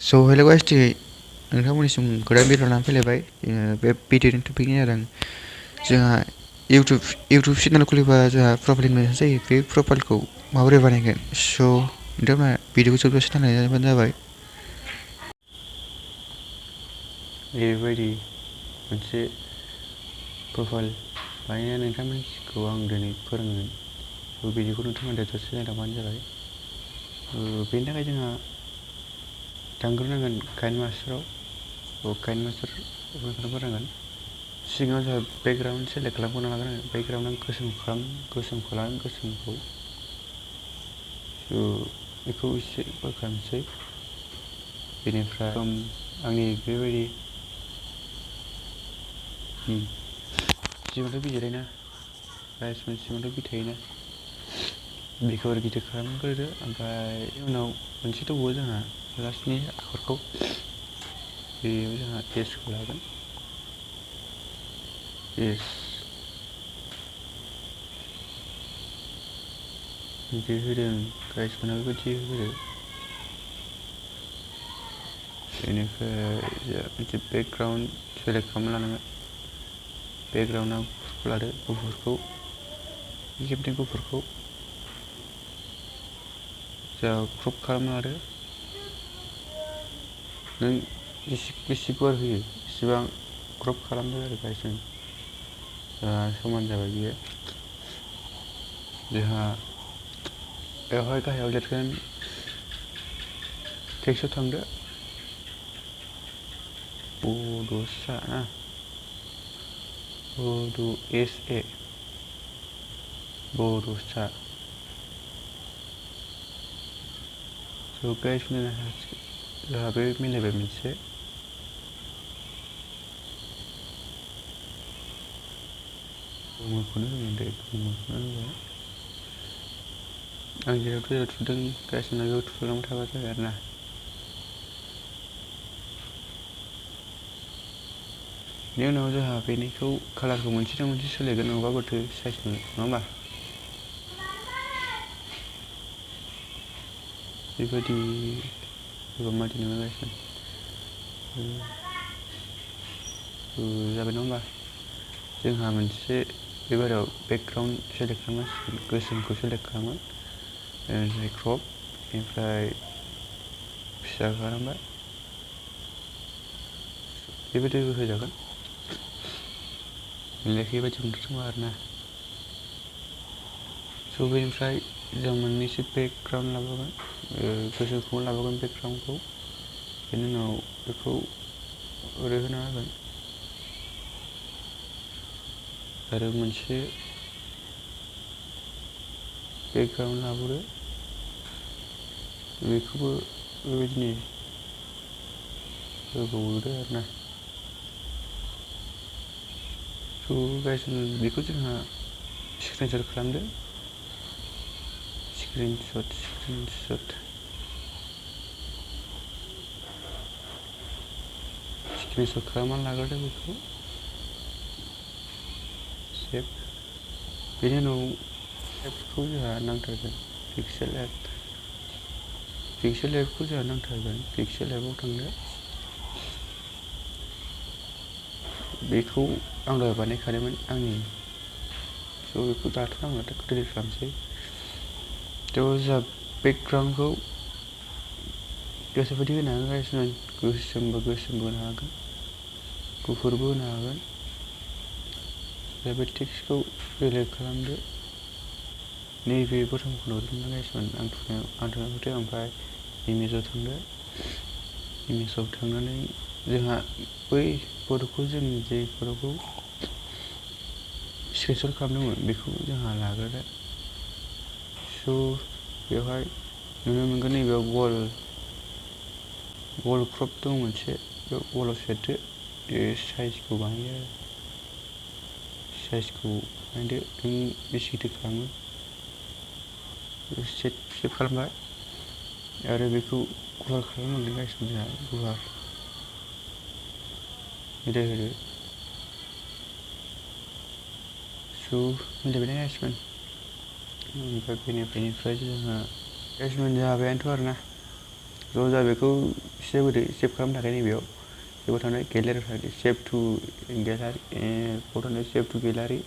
स' हेल' गाइस दिनै नोंथांमोननिसिम गोदान भिडिअ लानानै फैलायबाय बे भिडिअनि टपिकनि जादों जोंहा इउटुब चेनेल खुलिबा जोंहा प्रफाइल मोनसे जायो बे प्रफाइलखौ माबोरै बानायगोन स' नोंथांमोना भिडिअखौ जोबजासे नायनानै जाबाय बेबायदि मोनसे प्रफाइल बानायनाया नोंथांमोनखौ आं दिनै फोरोंगोन भिडिअखौ नोंथांमोना जोबजासे नायलांबानो जाबाय बेनि थाखाय जोंहा थांग्रोनांगोन काइन मास्टाराव काइन मास्टार अपेन खालामग्रोनांगोन सिगाङाव जोंहा बेकग्राउन्ड सेलेक्ट खालामग्रोना लाग्रोनांगोन बेकग्राउन्डआ गोसोम गोसोमखौ बेखौ एसे बोखारनोसै बेनिफ्राय आंनि बेबायदि सिमांथ' बिजिरैना गाइसमोन सिमांथ' बिथायोना बेखौ आरो गिदिर खालामग्रोदो ओमफ्राय उनाव मोनसे दंबावो जोंहा लास्टनि आखरखौ बेयाव जोंहा एसखौ लागोन एस बिदि होदों गाइसमोना बेबायदि होदो बेनिफ्राय जोंहा मोनसे बेकग्राउन्ड सेलेक्ट खालामना लानांगोन बेकग्राउन्डआव गुफुरखौ लादो गुफुरखौ खेबनै गुफुरखौ जोंहा क्रप खालामना लादो नों बेसे गुवार होयो एसेबां क्रप खालामदो आरो गाइसमोन समान जाबाय बियो जोंहा बेवहाय गाहायाव लिरगोन टेक्सटआव थांदो बड'सा ना बड'एसए बड'सा स' गाइसमोन जोंहा बे मिलायबाय मोनसे गोमोखौनो होगोन दे गोमोखौनो होबाय आं जेराव थुदों गाइसमोना बेयाव थुलांबाय थाबा जाबाय आरो ना बेनि उनाव जोंहा बेनिखौ कालारखौ मोनसेजों मोनसे सोलायगोन नङाबा बोरैथो साइज मोनो नङा होमबा बेबायदि होबा मादि नङा गाइसमोन जाबाय नङा होमबा जोंहा मोनसे बेबाराव बेकग्राउन्ड सेलेक्ट खालामनांसिगोन गोसोमखौ सेलेक्ट खालामगोन ओमफ्राय क्रप बेनिफ्राय फिसा खालामबाय बेबायदिबो होजागोन लेखायै बायदि मोनथारनांगौ आरो ना स' बेनिफ्राय जों मोननैसो बेकग्राउन्ड लाबोगोन गोसोमखौ लाबोगोन बेकग्राउन्डखौ बेनि उनाव बेखौ ओरै होना होगोन आरो मोनसे बेकग्राउन्ड लाबोदो बेखौबो बेबायदिनो होबावदो आरो ना स' गाइसमोन बेखौ जोंहा स्क्रिनशट खालामदो स्क्रिनशट खालामनानै लाग्रोदो बेखौ सेभ बेनि उनाव एपखौ जोंहा नांथारगोन पिक्सेल एपखौ जोंहा नांथारगोन पिक्सेल एपआव थांदो बेखौ आं दहाय बानायखादोंमोन आंनि स' बेखौ दाथ' आङो डिलिट खालामसै थ' जोंहा बेकग्राउन्डखौ गोसोबायदि होनो हागोन गाइसमोन गोसोमबो होनो हागोन गुफुरबो होनो हागोन दा बे टेक्सटखौ सेलेक्ट खालामदो नैबे बटनखौ नुदोंना गाइसमोन आं थुनायाव ओमफ्राय इमेजाव थांदो इमेजाव थांनानै जोंहा बै फट'खौ जों जे फट'खौ स्क्रिनशट खालामदोंमोन बेखौ जोंहा लाग्रोदो स' बेवहाय नुनो मोनगोन नैबेयाव गल क्रप दं मोनसे बे गलाव सेरदो साइजखौ बानायदो नों बेसे गिदिर खालामो सेभ खालामबाय आरो बेखौ गुवार खालामनांगोन गाइसमोन जोंहा गुवार मिलाय होदो स' मिलायबायना गाइसमोन ओमफ्राय बेनिफ्राय जोंहा गाइसमोन जाबायानोथ' आरो ना जा बेखौ सेभ होदो सेभ खालामनो थाखाय नैबेयाव बेयाव थानाय गेलारियाव थांदो सेभ टु गेलारि बेयाव थानाय सेभ टु गेलारि